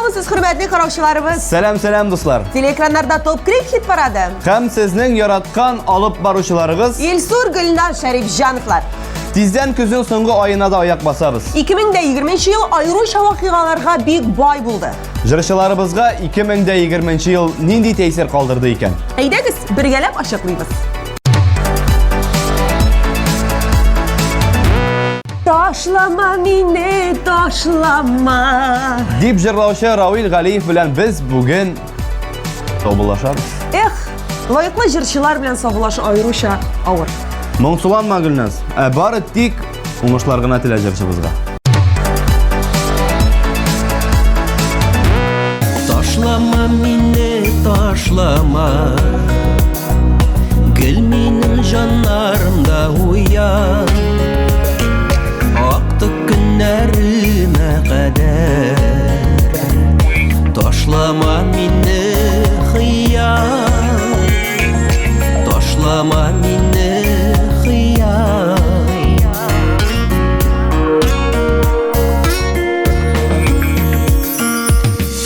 Исәнме-саумы сез, хөрмәтле караучыларыбыз. Сәлам, сәлам, дуслар. Телеэкраннарда Топ Клип хит парады. Һәм сезнең яраткан алып баручыларыгыз Илсур, Гөлназ Шәрифҗановлар. Тиздән көзнең соңгы аена да аяк басабыз. 2020 ел аеруча вакыйгаларга бик бай булды. Җырчыларыбызга 2020 ел нинди тәэсир калдырды икән? Әйдәгез, бергәләп ачыклыйбыз. Ташлама мине, ташлама. Дип җырлаучы Равил Галиев белән без бүген саубуллашабыз. Эх, лаеклы җырчылар белән саубуллашу аеруча авыр. Моңсуланма, Гөлназ. Ә бары тик уңышлар гына телә җырчыбызга. Ташлама мине, ташлама. Гел минем җаннарымда уян. Актык көннәремә кадәр. Ташлама мине, хыял. Ташлама мине, хыял.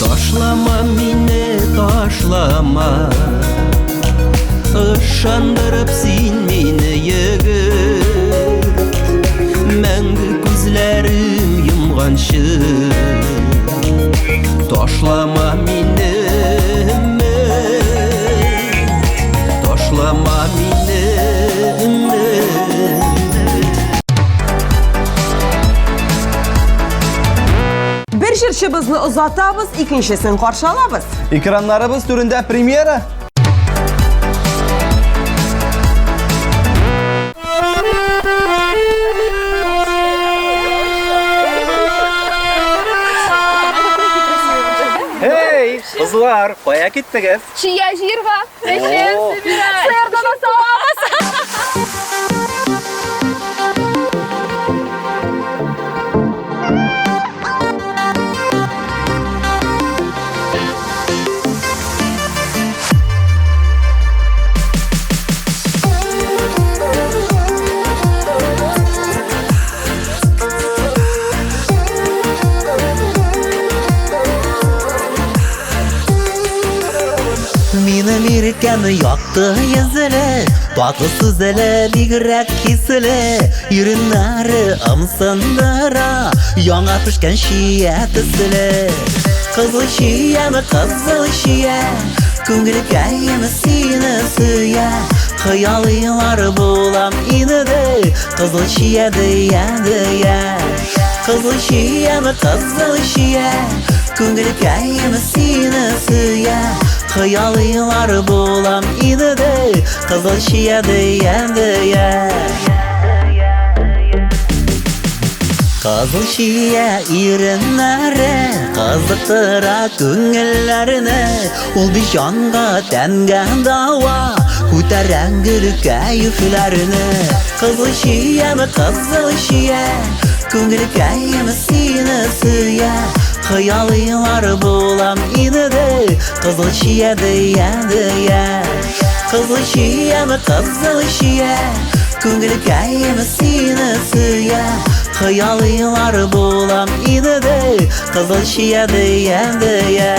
Ташлама мине, ташлама. Ышандырып син мине егет. Мәңге күзләрем йомганчы. Ташлама мине, өмет. Ташлама мине, өмет. Бер җырчыбызны озатабыз, икенчесен каршы алабыз. Экраннарыбыз түрендә премьера. Эй, кызлар, кая киттегез? Чия җыярга. Печән собирать. Сыерны да савабыз. Минем иркәм якты йөзле, татлы сүзле, бигрәк хисле, иреннәре ымсындыра, яңа пешкән чия төсле. Кызыл чиям, кызыл чия, күңелкәем сине сөя, хыялыйлар булам инде, кызыл чия дия дия. Кызыл чиям, кызыл чия, күңелкәем сине сөя, хыялыйлар булам инде, кызыл чия дия дия. Кызыл чия иреннәре кызыктыра күңелләрне, ул бит җанга, тәнгә дава, күтәрә гел кәефләрне. Кызыл чиям, кызыл чия, күңелкәем сине сөя, хыялыйлар булам инде, кызыл чия дия дия. Кызыл чиям, кызыл чия, күңелкәем сине сөя, хыялыйлар булам инде, кызыл чия дия дия.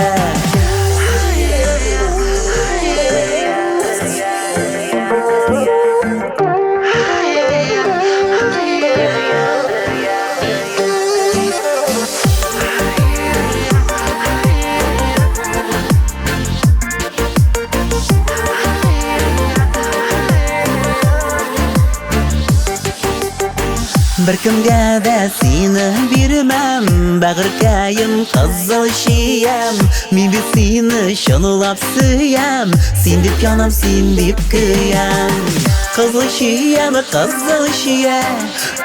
Беркемгә дә сине бирмәм, бәгырькәем, кызыл чиям. Мин бит сине чынлап сөям, син дип янам, син дип көям. Кызыл чиям, кызыл чия,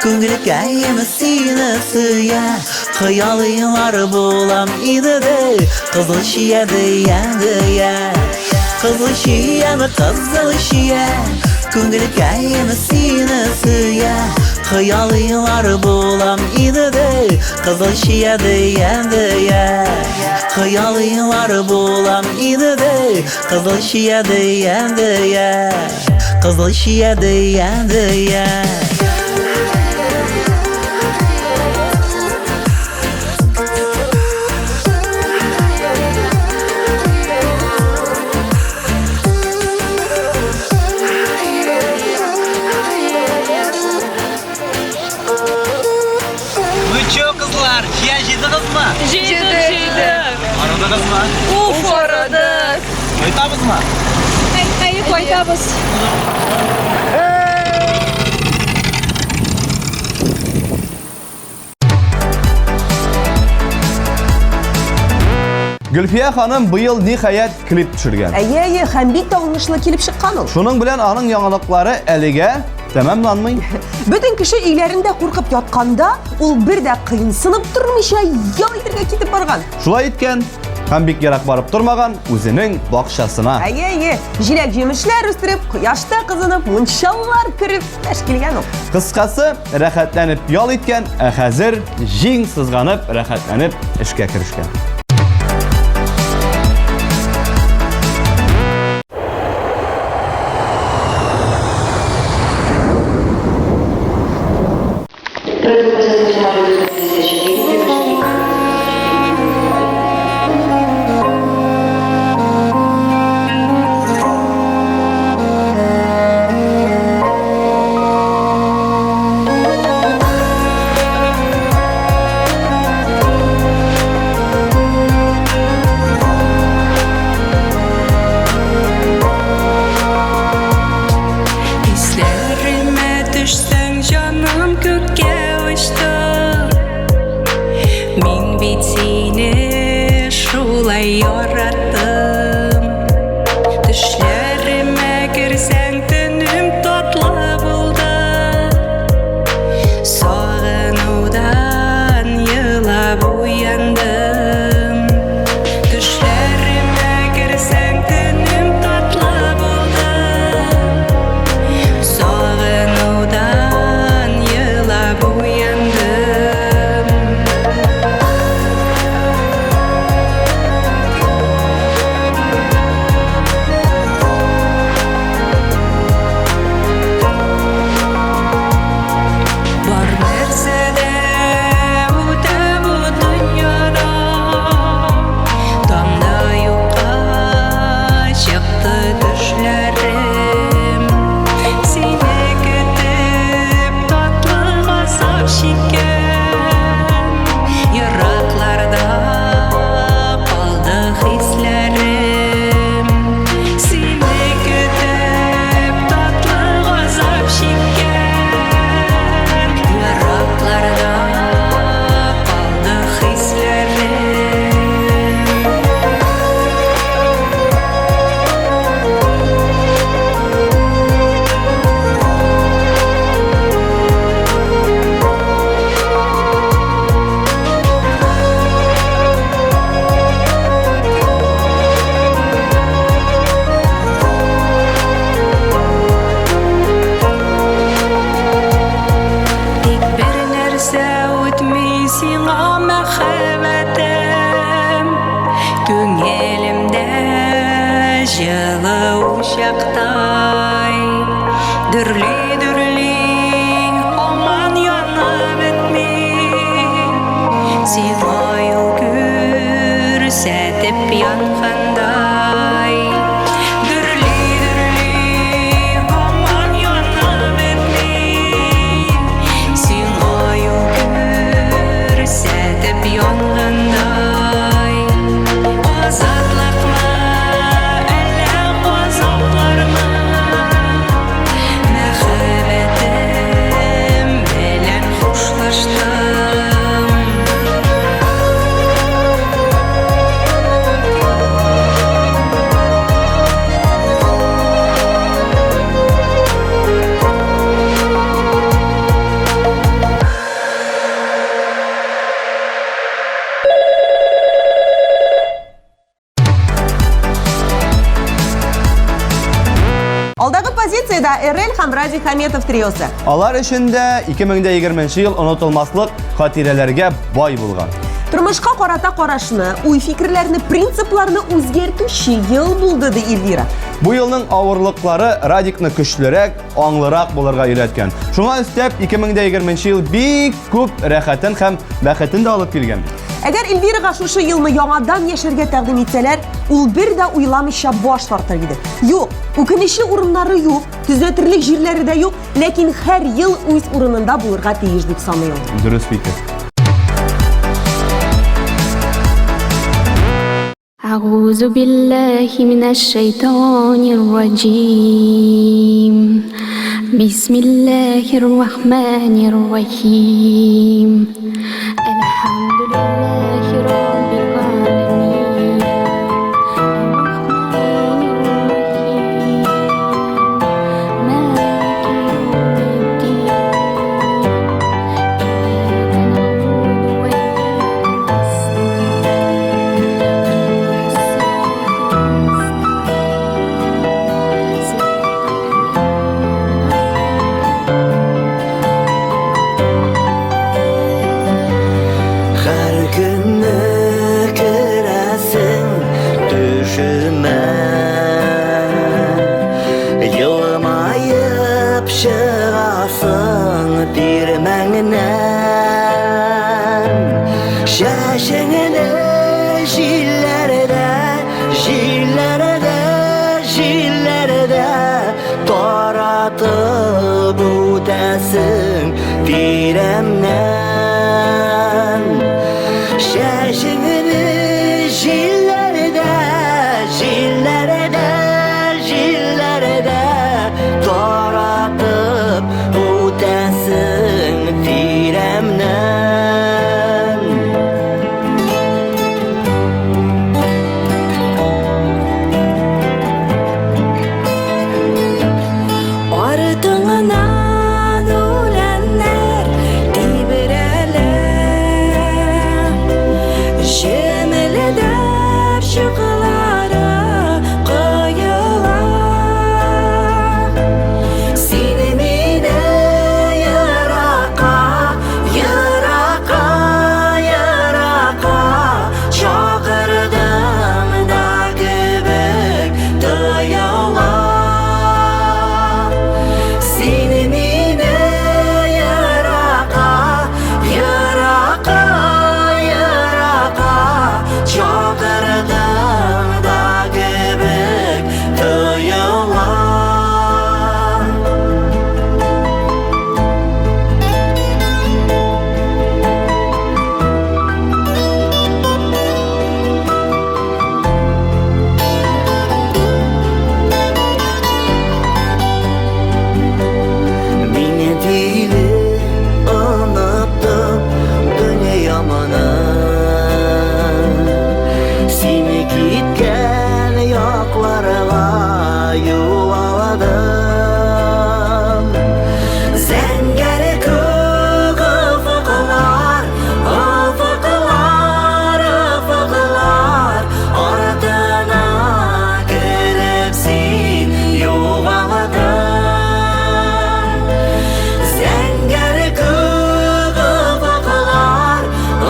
күңелкәем сине сөя, хыялыйлар булам инде, кызыл чия дия дия. Кызыл чиям, кызыл чия, күңелкәем сине сөя, хыялыйлар булам инде, кызыл чия дия дия. Хыялыйлар булам инде, кызыл чия дия дия. Кызыл чия дия дия. Кайтабызмы? Әйе, кайтабыз. Гөлфия ханым быел ниһаять клип төшергән. Әйе, әйе, һәм бик тә уңышлы килеп чыккан ул. Шуның белән аның яңалыклары әлегә тәмамланмый. Бөтен кеше өйләрендә куркып ятканда, ул бер дә кыенсынып тормыйча ял итәргә китеп барган. Шулай иткән һәм бик ерак барып тормаган үзенең бакчасына. Әйе, әйе, җиләк-җимешләр үстереп, кояшта кызынып, мунчалар кереп мәш килгән ул. Кыскасы, рәхәтләнеп ял иткән, ә хәзер җиң сызганып, рәхәтләнеп эшкә керешкән. Исләремә төшсәң, җаным күккә очты. Мин бит сине шулай яраттым. Төшләремә керсәң, төнем татлы булды. Сагынудан елап уяндым. Төшләремә керсәң, төнем татлы булды. Сагынудан елап уяндым. Бар нәрсә дә үтә бу дөньяда. Таңда юкка чыкты төшләрем. Сине көтеп татлы газап чиккән. Еракларда калды хисләрем. Сине көтеп татлы газап чиккән. Еракларда калды хисләрем. Тик бер нәрсә үтми сиңа мәхәббәтем. Күңелемдә җылы учактай Дөрли-дөрли һаман янып бетми. Сиңа юл күрсәтеп янгандай. Дөрли-дөрли һаман янып бетми. Сиңа юл күрсәтеп янгандай. Азатлыкмы, әллә газаплармы? Мәхәббәтем белән хушлаштым. Алдагы позициядә Эрел һәм Радий Хаметов триосы. Алар өчен дә 2020 ел онытылмаслык хатирәләргә бай булган. Тормышка карата карашны, уй-фикерләрне, принципларны үзгәртүче ел булды, ди Эльвира. Бу елның авырлыклары Радикны көчлерәк, аңлырак булырга өйрәткән. Шуңа өстәп, 2020 ел бик күп рәхәтен һәм бәхетен дә алып килгән. Әгәр Эльвирага шушы елны яңадан яшәргә тәкъдим итсәләр, ул бер дә уйламыйча баш тартыр иде. Юк, үкенечле урыннары юк, төзәтерлек җирләре дә юк, ләкин һәр ел үз урынында булырга тиеш дип саный ул. Дөрес фикер. أعوذ بالله من الشيطان الرجيم بسم الله الرحمن الرحيم الحمد لله رب العالمين الرحمن الرحيم مالك يوم الدين إياك نعبد وإياك نستعين اهدنا الصراط المستقيم صراط الذين Һәр көнне керәсең төшемә Елмаеп чыгасың тирмәңнән Чәчеңне җилләрдә, җилләрдә, җилләрдә Таратып үтәсең тирәмнән Чәчеңне җилләрдә, җилләрдә, җилләрдә Таратып үтәсең тирәмнән. Артыңнан үләннәр тибрәлә, Җемелдәп чыклары коела. Син мине еракка, еракка, еракка чакырдың да кебек тоела. Син мине еракка, еракка, еракка чакырдың да кебек тоела. Мине тиле оныттым дөньямны. Син киткән якларга юл алдым. Зәңгәр күк офыклар, офыклар, офыклар артына кереп син югалдың. Зәңгәр күк офыклар,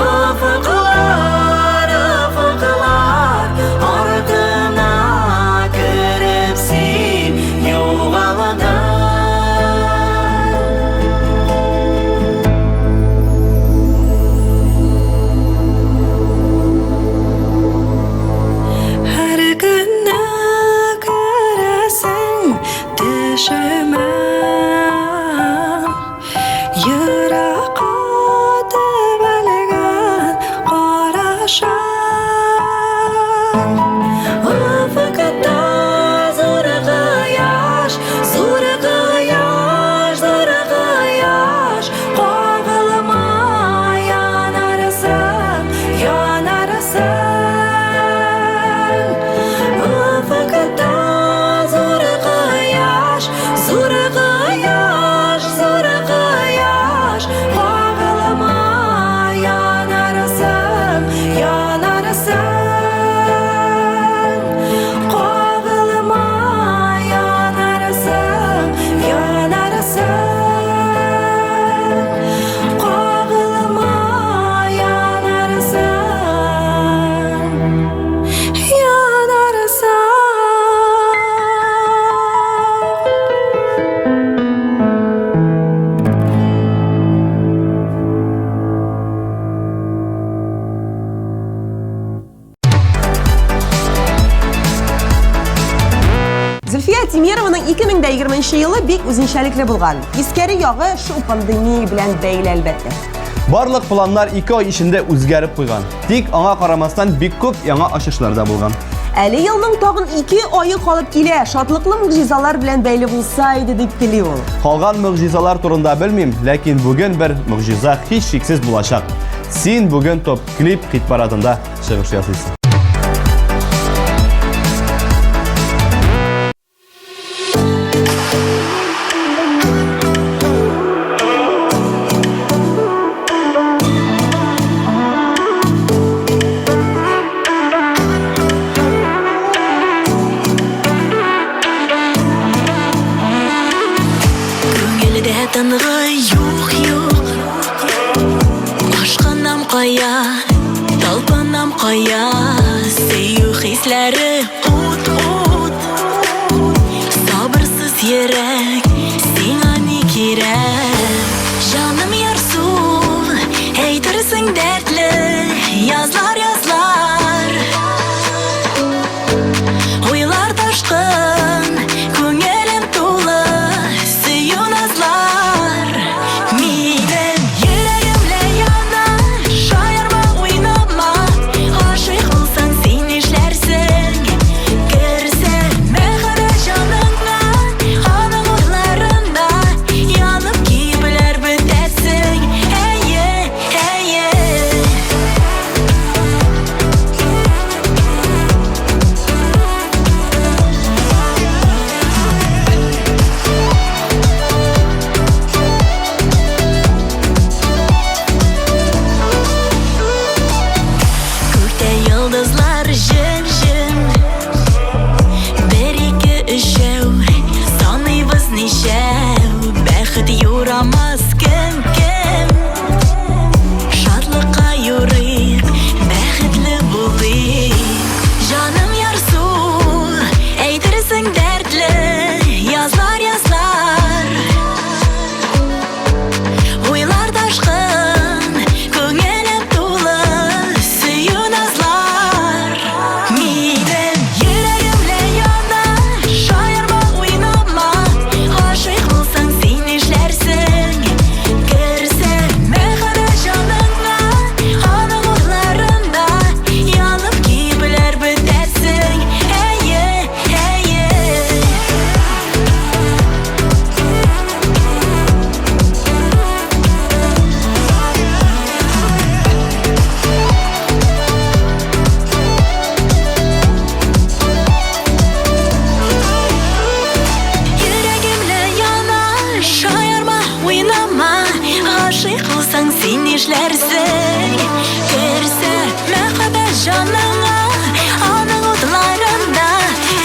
офыклар, офыклар артына кереп син югалдың. Һәр көнне керәсең төшемә, Еракка төбәлгән карашың. Офыкта зур кояш, зур кояш, зур кояш, Кагылма, янарсың, янарсың. Офыкта зур кояш, зур кояш, зур кояш, Кагылма, янарсың, янарсың. Кагылма, янарсың, янарсың. Кагылма, янарсың, янарсың. Зөлфия Тимированың 2020 елы бик үзенчәлекле булган. Тискәре ягы шул пандемия белән бәйле, әлбәттә. Барлык планнар 2 ай эчендә үзгәреп куйган. Тик аңа карамастан бик күп яңа ачышлар да булган. Әле елның тагын 2 ае калып килә. Шатлыклы могҗизалар белән бәйле булса иде дип тели ул. Калган могҗизалар турында белмим, ләкин бүген бер могҗиза һичшиксез булачак. Син бүген топ-клип хит-парадында чыгыш ясыйсың. Күңелдә тынгы юк, юк. Ашкынам кая, талпынам кая, сөю хисләре ут, ут. Сабырсыз йөрәк, сиңа ни кирәк? Җаным ярсу, әйтерсең дәртле, язлар, язлар. Уйлар ташкын, күңелем тулы, сөю назлар. Минем йөрәгем лә яна, шаярма, уйнама, гашыйк булсаң син нишләрсең? Керсә мәхәббәт җаныңа, аның утларында янып кибеләр бетәрсең. Әйе, әйе. Күктә йолдызлар җем-җем. Бер, ике, өчәү, саныйбыз ничәү. Бәхет юрамас кем, кем. Шатлыкка юрыйк, бәхетле булыйк. Җаным ярсу, әйтерсең дәртле, язлар, язлар. Уйлар ташкын, күңелем тулы, сөю назлар. Минем йөрәгем лә яна, шаярма, уйнама, гашыйк булсаң син нишләрсең? Керсә мәхәббәт җаныңа, аның утларында янып кибеләр бетәрсең. Әйе, әйе. Йөрәгем лә яна, шаярма, уйнама, гашыйк булсаң син нишләрсең? Керсә мәхәббәт җаныңа, аның утларында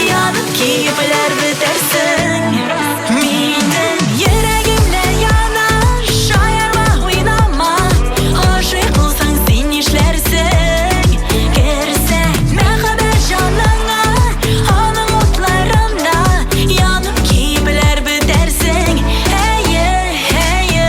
янып кибеләр бетәрсең. Минем йөрәгем лә яна, шаярма, уйнама, гашыйк булсаң син нишләрсең? Керсә мәхәббәт җаныңа, аның утларында янып кибеләр бетәрсең. Әйе, әйе.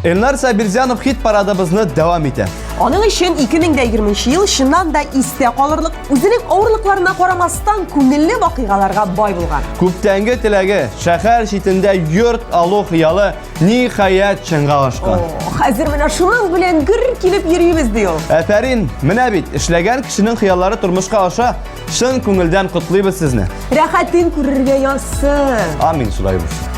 Эльнар Сабирзянов хит-парадыбызны дәвам итә. Аның өчен 2020 ел чыннан да истә калырлык, үзенең авырлыкларына карамастан күңелле вакыйгаларга бай булган. Күптәнге теләге, шәһәр читендә йорт алу хыялы ниһаять чынга ашкан. О, хәзер менә шуның белән гөр килеп йөрибез, ди ул. Әфәрин, менә бит, эшләгән кешенең хыяллары тормышка аша. Чын күңелдән котлыйбыз сезне. Рәхәтен күрергә язсын. Амин, шулай булсын.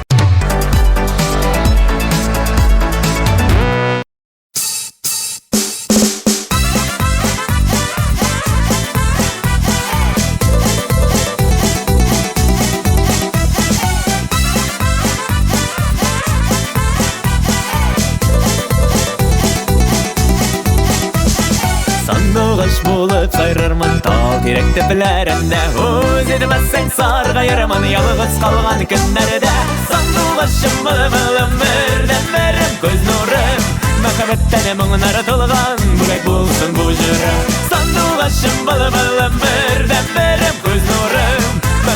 Сандугач булып сайрармын тал тирәк төпләрендә. Үз итмәсәң саргаермын ялгыз калган көннәрдә. Сандугачым булып бердәнберем, күз нурым, мәхәббәттән моңнар тулган бүләк булсын бу җырым. Сандугачым булып бердәнберем, күз нурым,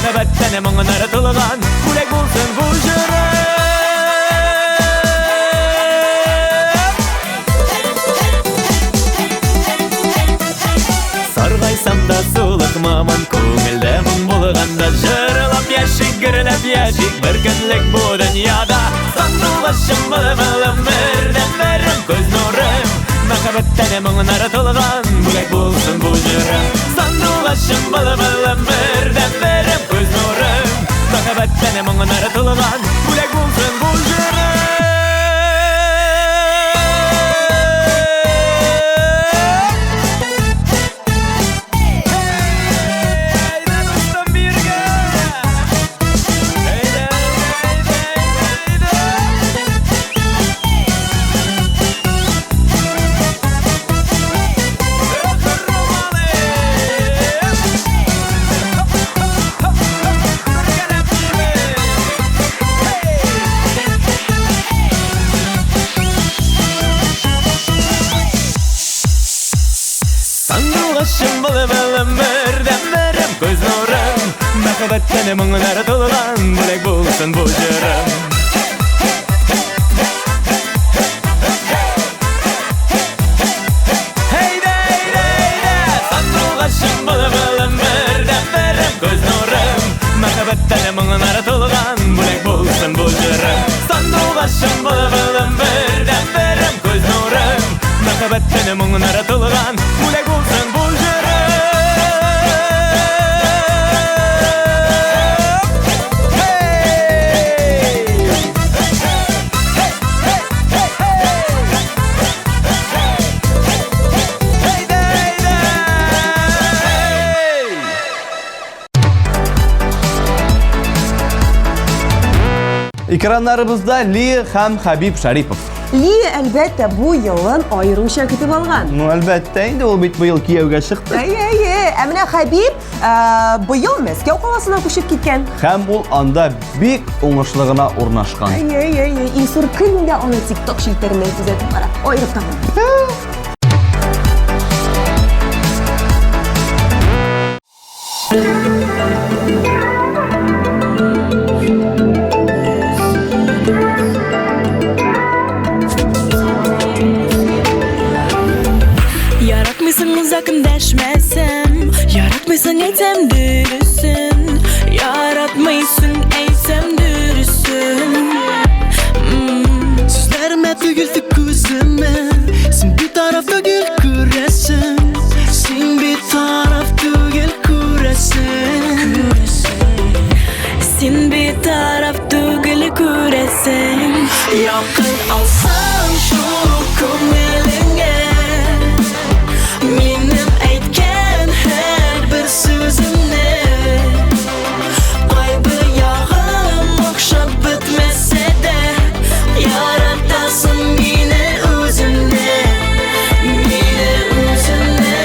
Мәхәббәттән моңнары тулган Бүләк булсын бу җырым. Саргайсам да сулыкмамын, күңелдә моң булганда Җырлап яшик, гөрләп яшик, бер көнлек бу дөньяда. Сандугачым, былбылым, бердәнберем, күз нурым, Мәхәббәттән моңнары тулган, бүләк булсын бу җырым. Сандугачым, былбылым, бердәнберем, күз нурым, Мәхәббәттән моңнары тулган, бүләк булсын бу җырым. Әйдә, дустым, биргә! Әйдә, әйдә, әйдә, әйдә! Сандугачым, былбылым, бердәнберем, күз нурым, Мәхәббәттән моңнары тулган, бүләк булсын бу җырым. Әйдә, әйдә, әйдә, сандугачым, былбылым, бердәнберем, күз нурым, Мәхәббәттән моңнары тулган, бүләк булсын бу җырым. Сандугачым, былбылым, бердәнберем, күз нурым, Мәхәббәттән моңнары тулган, бүләк булсын бу җырым. Hey! Әйдә, әйдә! Экраннарыбызда Лия һәм Хәбиб Шарипов. Лия, әлбәттә, бу елын аеруча көтеп алган. Ну, әлбәттә, инде ул бит быел кияүгә чыкты. Әйе, әйе. Ә менә Хәбиб быел Мәскәү каласына күчеп киткән. Һәм ул анда бик уңышлы гына урнашкан. Әйе, әйе, әйе. Илсур көн дә аны TikTok челтәреннән күзәтеп бара. Аерып тагын. Яратмыйсың озак эндәшмәсәм, Яратмыйсың әйтсәм дөресен, Яратмыйсың әйтсәм дөресен. Сүзләремә түгел тик күземә, Син битараф түгел күрәсең, Син битараф түгел күрәсең. Син битараф түгел күрәсең. Якын алсаң шул күңелеңә, Минем әйткән һәрбер сүземне, Кайбер ягым охшап бетмәсә дә, Яратасың мине үземне, Мине үземне.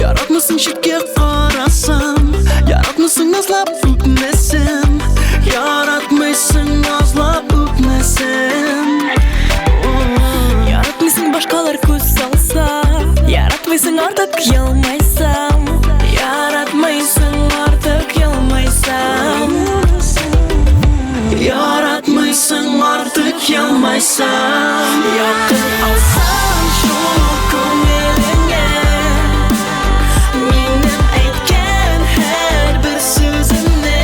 Яратмыйсың читкә карасам, Яратмыйсың назлап үпмәсәм, Яратмыйсың назлап үпмәсәм. Яратмыйсың башкалар күз салса, Яратмыйсың артык елмайсам, Яратмыйсың артык елмайсам. Яратмыйсың артык елмайсам. Якын алсаң шул күңелеңә, Минем әйткән һәрбер сүземне,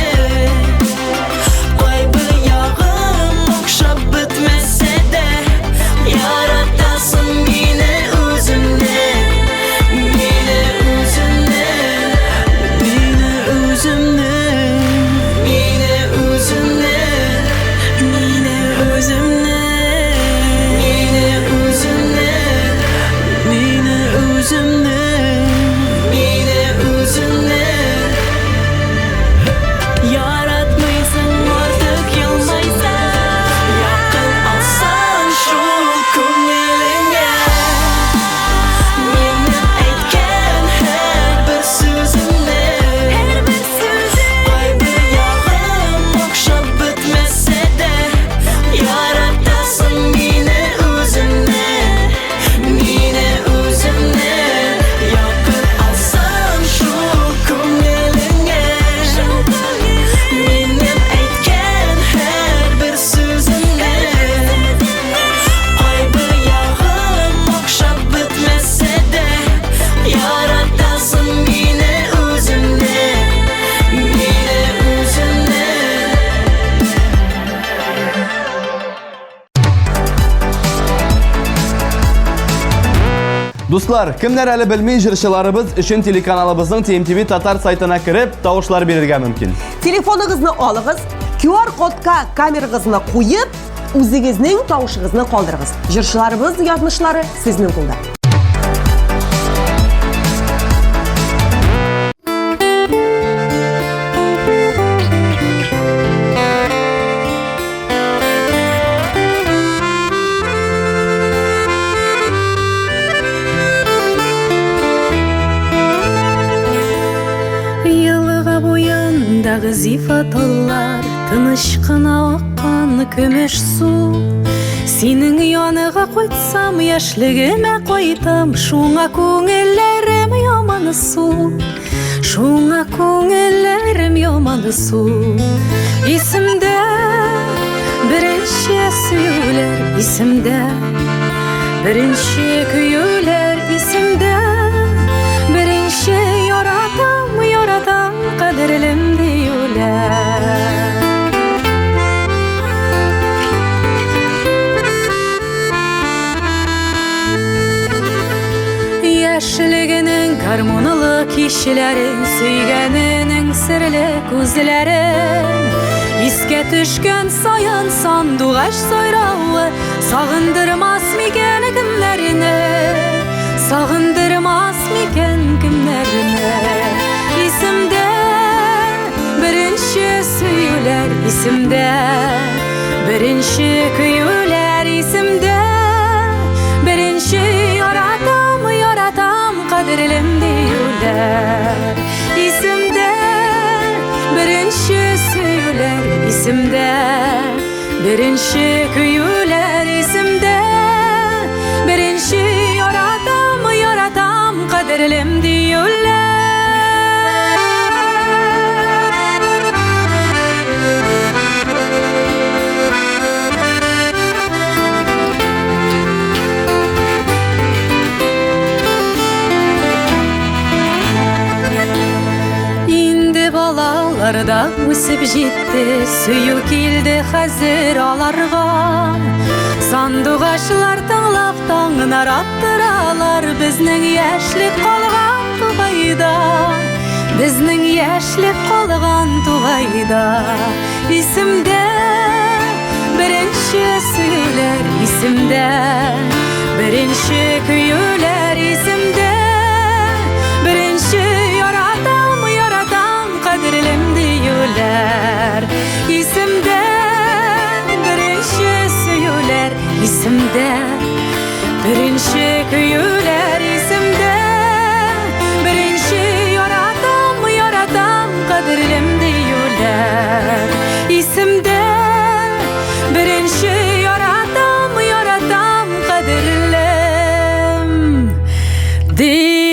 Кайбер ягым охшап бетмәсә дә, Яратасың мине үземне, Мине. Дуслар, кемнәр әле белми, җырчыларыбыз өчен телеканалыбызның TMTV татар сайтына кереп, тавышлар бирергә мөмкин. Телефоныгызны алыгыз, QR кодка камерагызны куеп, үзегезнең тавышыгызны калдырыгыз. Җырчыларыбыз язмышлары сезнең кулда. Елга буендагы зифа таллар, тыныч кына аккан көмеш су. Синең яныга кайтсам, яшьлегемә кайтам, шуңа күңелләрем ямансу. Шуңа күңелләрем ямансу. Исемдә беренче сөюләр, исемдә беренче көюләр, исемдә беренче яратам, яратам, кадерлем диюләр. Яшьлегенең гармунлы кичләрен, сөйгәненең серле күзләрен искә төшкән саен сандугач сайравы сагындырмас микән кемнәрне, сагындырмас микән кемнәрне. Исемдә беренче сөюләр, исемдә беренче көюләр, исемдә беренче яратам, яратам, кадерлем диюләр. Исемдә беренче сөюләр, исемдә беренче көюләр, исемдә беренче яратам, яратам, кадерлем диюләр. Инде балалар да үсеп җитте, сөю килде хәзер аларга. Сандугачлар тыңлап таңнар аттыралар, безнең яшьлек калган тугайда, безнең яшьлек калган тугайда. Исемдә беренче сөюләр, исемдә беренче көюләр, исемдә беренче яратам, яратам, кадерлем диюләр. Исемдә беренче сөюләр, исемдә беренче көюләр, исемдә беренче яратам, яратам, кадерлем диюләр. Исемдә беренче яратам, яратам, кадерлем диюләр.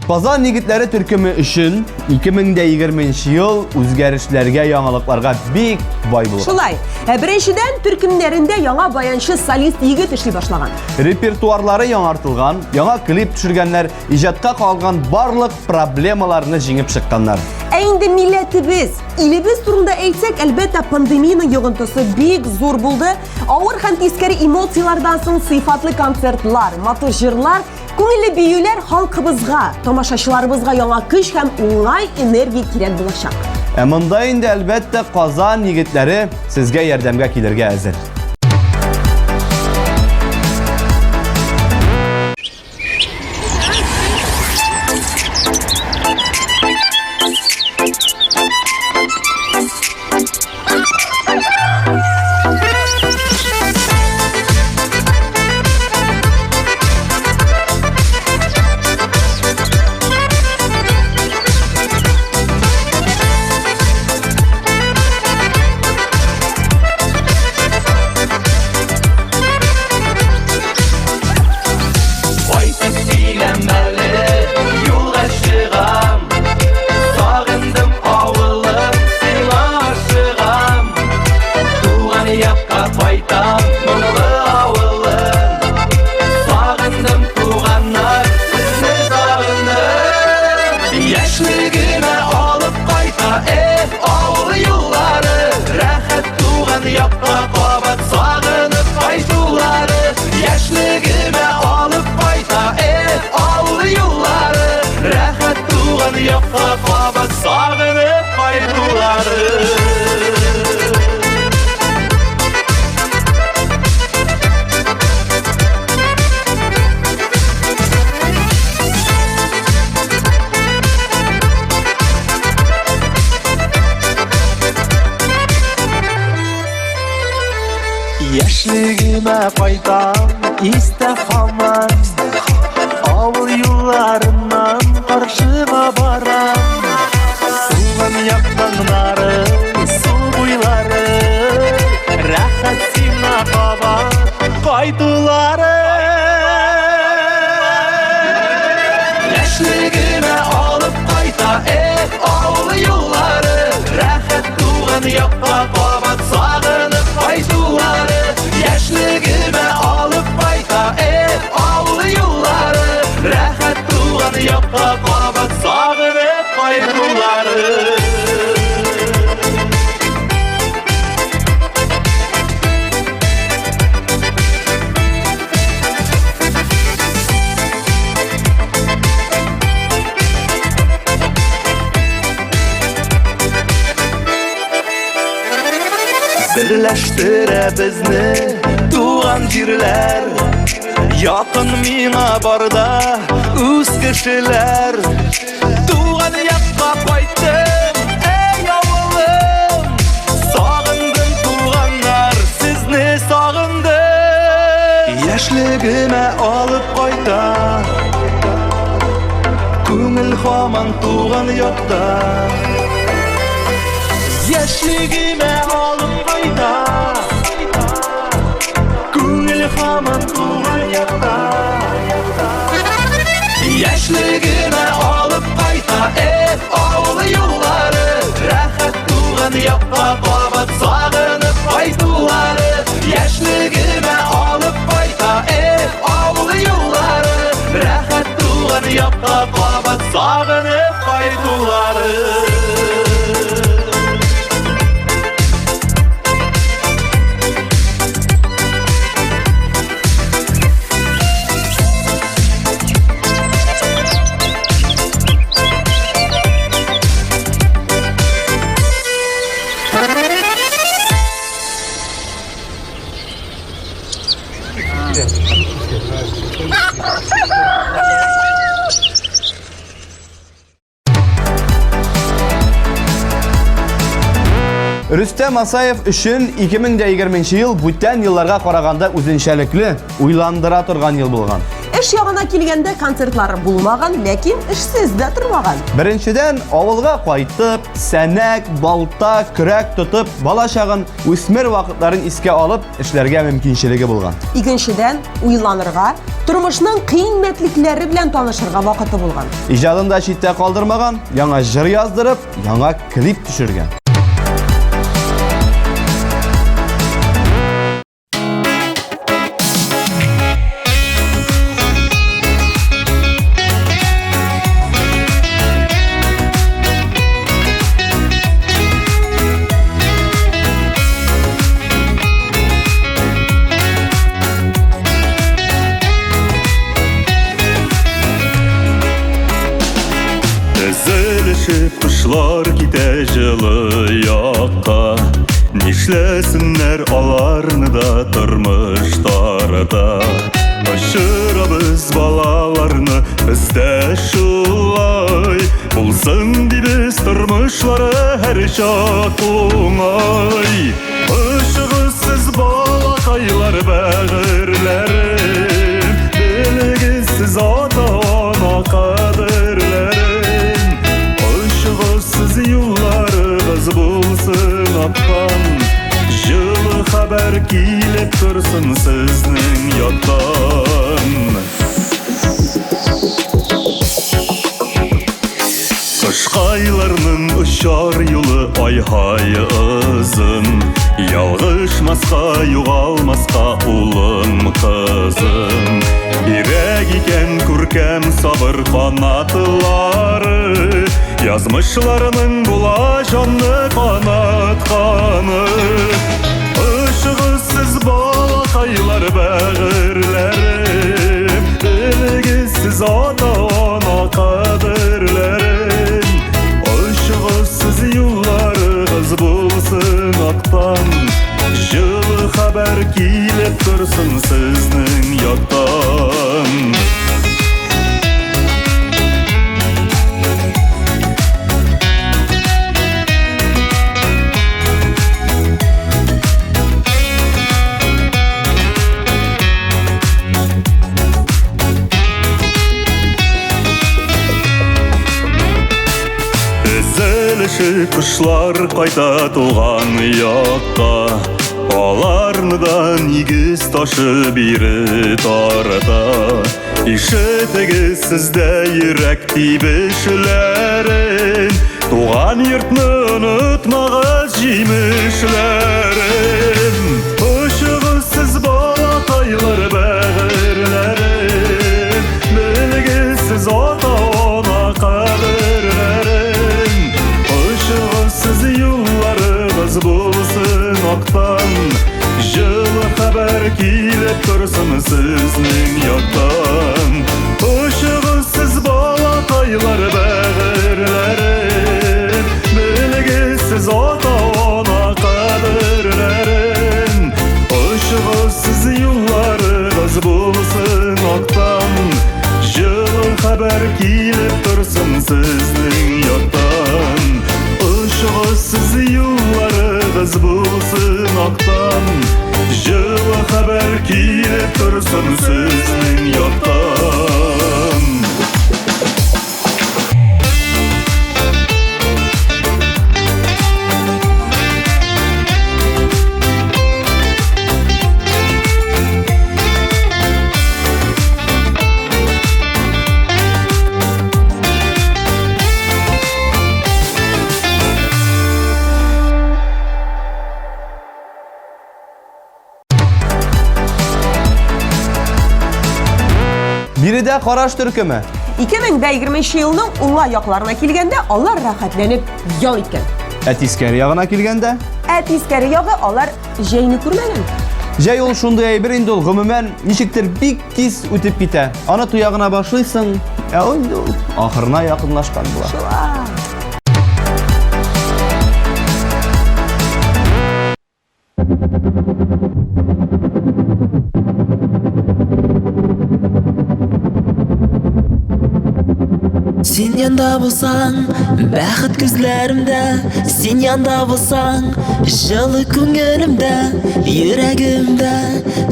Казан егетләре төркеме өчен 2020 ел үзгәрешләргә, яңалыкларга бик бай булган. Шулай. Беренчедән, төркемнәрендә яңа баянчы солист егет эшли башлаган. Репертуарлары яңартылган, яңа клип төшергәннәр, иҗатка калган барлык проблемаларны җиңеп чыкканнар. Ә инде милләтебез, илебез турында әйтсәк, әлбәттә, пандемиянең йогынтысы бик зур булды. Авыр һәм тискәре эмоцияләрдән соң сыйфатлы концертлар, матур җырлар, күңелле биюләр халкыбызга, тамашачыларыбызга яңа көч һәм уңай энергия кирәк булачак. Ә монда инде, әлбәттә, Казан егетләре сезгә ярдәмгә килергә әзер. кайтулары. Яшьлегемә кайтам, истә һаман. Авыл юлларыннан каршыма барам. Туган як таңнары, су буйлары, рәхәт сиңа кабат кайтулары. Яшьлегемә алып кайта, эх, авыл юллары, рәхәт туган якка кабат сагынып кайтулары. Яшьлегемә алып кайта, эх, авыл юллары, рәхәт туган якка кабат сагынып кайтулары. Берләштерә безне туган җирләр, якын миңа барда үз кешеләр. Туган якка кайттым, эй авылым, сагындым туганнар, сезне сагындым. Яшьлегемә алып кайта, күңел һаман туган якта. Яшьлегемә алып кайта, күңел һаман туган якта. Яшьлегемә алып кайта, эх, авыл юллары, рәхәт туган якка кабат сагынып кайтулары. Яшьлегемә алып кайта, эх, авыл юллары, рәхәт туган якка кабат сагынып кайтулары. Рөстәм Асаев өчен 2020 ел бүтән елларга караганда үзенчәлекле, уйландыра торган ел булган. Эш ягына килгәндә концертлары булмаган, ләкин эшсез дә тормаган. Беренчедән, авылга кайтып, сәнәк, балта, көрәк тотып, бала чагын, үсмер вакытларын искә алып, эшләргә мөмкинчелеге булган. Икенчедән, уйланырга, тормышның кыйммәтлекләре белән танышырга вакыты булган. Иҗадын да читтә калдырмаган, яңа җыр яздырып, яңа клип төшергән. Тезелешеп кошлар китә җылы якка. Нишләсеннәр аларны да тормыш тарата. Очырабыз балаларны, бездә шулай. Булсын дибез тормышлары һәрчак уңай. Очыгыз сез балакайлар бәгырьләрем, белегез сез ата-ана кадерләрен. Очыгыз сез, юлларыгыз булсын аттан, җылы хәбәр килеп торсын сезнең яктан. Кышкайларның очар юлы ай-һай озын, ялгышмаска, югалмаска улым, кызым. Кирәк икән күркәм сабыр канатлары, язмышларының була җанны канатканы. Очыгыз сез балакайлар бәгырьләрем, белегез сез ата-ана кадерләрен. Очыгыз сез, юлларыгыз торсын сезнең яктан. Өзелеше кошлар кайта туган якка. Аларны да нигез ташы бире тарата. Ишетегез сездә йөрәк тибешләрен, Туган йортны онытмагыз җимешләрен. Очыгыз сез балакайлар бәгырьләрен, Белегез сез ата-ана кадерләрен. Очыгыз сез юлларыгыз булсын актан, Җылы хәбәр килеп торсын сезнең яктан. Очыгыз сез балакайлар бәгырьләрен, Белегез сез ата-ана кадерләрен. Очыгыз сез юлларыгыз булсын актан, Җылы хәбәр килеп торсын сезнең яктан. Очыгыз сез юлларыгыз булсын актан, Җылы хәбәр килеп торсын сезнең яктан. Биредә караш төркеме. 2020 елның уңай якларына килгәндә, алар рәхәтләнеп ял иткән. Ә тискәре ягына килгәндә? Ә тискәре ягы алар җәйне күрмәгән. Җәй ул шундый әйбер инде ул, гомумән, ничектер бик тиз үтеп китә. Аны туя гына башлыйсың, ә ул инде ул ахырына якынлашкан була. Шулай. Син янда булсаң, бәхет күзләремдә, Син янда булсаң, җылы күңелемдә, Йөрәгемдә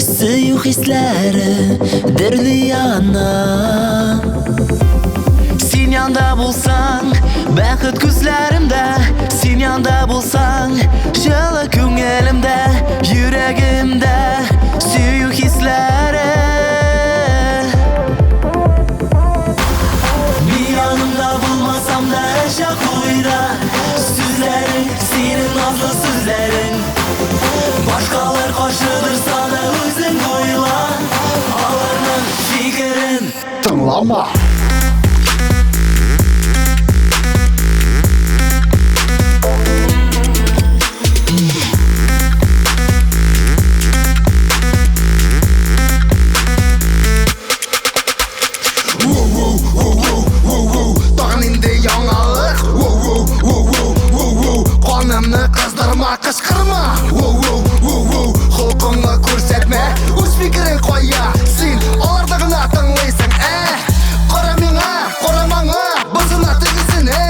сөю хисләре дөрли яна. Син янда булсаң, бәхет күзләремдә, Син янда булсаң, җылы күңелемдә, Йөрәгемдә сөю хисләре. Мин яныңда булмасам да әшәк уйда, Сүзләрең, синең назлы сүзләрең. Башкалар каршыдыр сана үзең уйла, Аларның фикерен тыңлама. Тагын инде яңалык. Канымны кыздырма, кычкырма. Холкыңны күрсәтмә, үз фикерең кая? Син аларны гына тыңлыйсың, ә? Кара миңа, кара маңа, бусына тегесенә.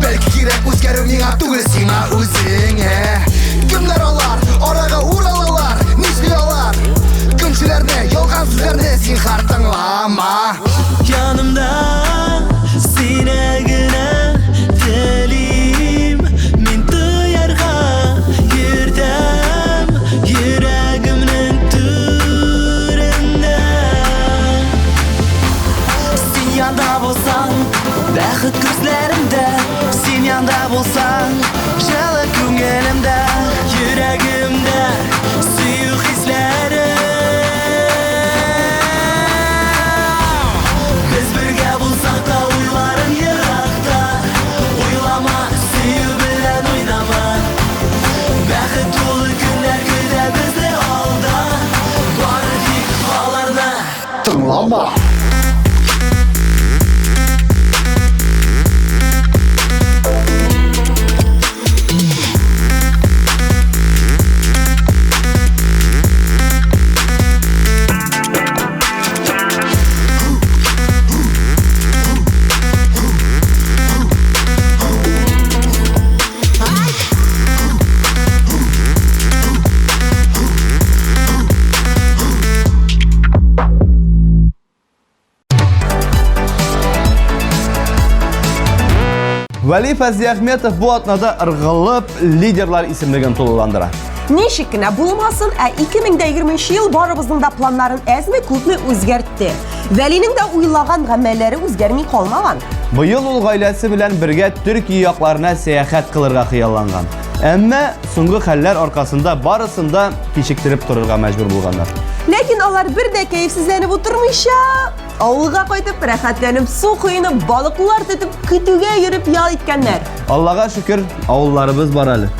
Бәлки кирәк үзгәрү миңа түгел, сиңа үзеңә. Кемнәр алар? Арага уралалар, нишли алар? Көнчеләрне, ялган сүзләрне зинһар тыңлама. Янымда сине генә телим, мин тоярга йөртәм йөрәгемнең түрендә. Син янда булсаң, бәхет күзләремдә, Син янда булсаң, җылы күңелемдә, Йөрәгемдә сөю хисләре. Без бергә булсак та уйларым еракта, Уйлама, сөю белән уйнама. Бәхет тулы көннәр көтә безне алда, Бары тик аларны тыңлама. Вәли Фәзлиәхметов бу атнада ыргылып лидерлар исемлеген тулыландыра. Ничек кенә булмасын, ә 2020 ел барыбызның да планнарын әзме-күпме үзгәртте. Вәлинең дә уйлаган гамәлләре үзгәрми калмаган. Быел ул гаиләсе белән бергә Төркия якларына сәяхәт кылырга хыялланган. Әмма соңгы хәлләр аркасында барысын да кичектереп торырга мәҗбүр булганнар. Ләкин алар бер дә кәефсезләнеп утырмыйча, авылга кайтып, рәхәтләнеп су коенып, балыклар тотып, көтүгә йөреп ял иткәннәр. Аллага шөкер, авылларыбыз бар әле.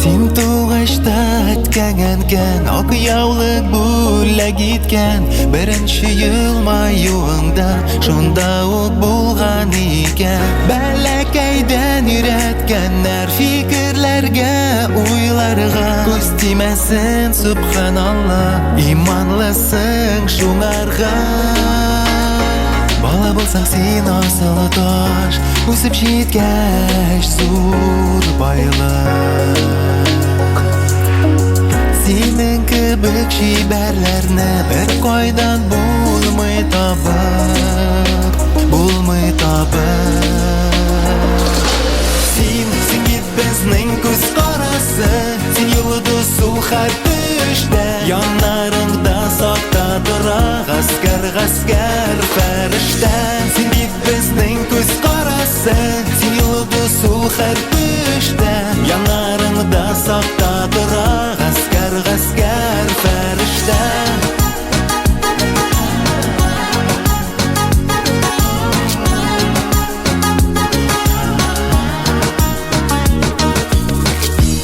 Син тугач та әткәң әнкәң Ак яулык бүләк иткән Беренче елмаюыңда Шунда ук булган икән Бәләкәйдән өйрәткәннәр Фикерләргә, уйларга Күз тимәсен, сөбханалла Иманлысың шуңарга Бала булсаң син асыл таш Үсеп җиткәч зур байлык Синең кебек чибәрләрне бер кайдан булмый табып, булмый табып. Син, син бит безнең күз карасы, син йолдыз ул һәр төштә. Яннарыңда сакта тора гаскәр, гаскәр фәрештә. Син бит безнең күз карасы, син йолдыз ул һәр төштә. Яннарыңда сакта тора гаскәр, гаскәр фәрештә.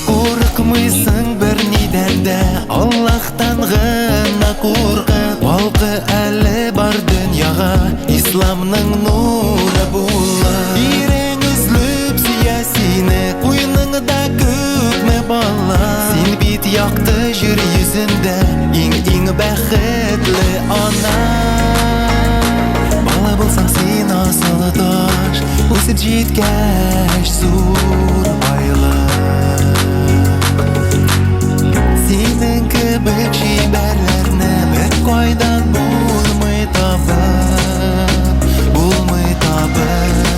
Курыкмыйсың бер нидән дә, Аллаһтан гына куркып, Балкы әле бар дөньяга, Исламның нуры булып. Ирең өзлеп сөя сине, куеныңда күпме бала. Син бит якты җир йөзендә, иң-иң бәхетле ана. Бала булсаң син асыл таш, үсеп җиткәч зур байлык. Синең кебек чибәрләрне бер кайдан булмый табып, булмый табып.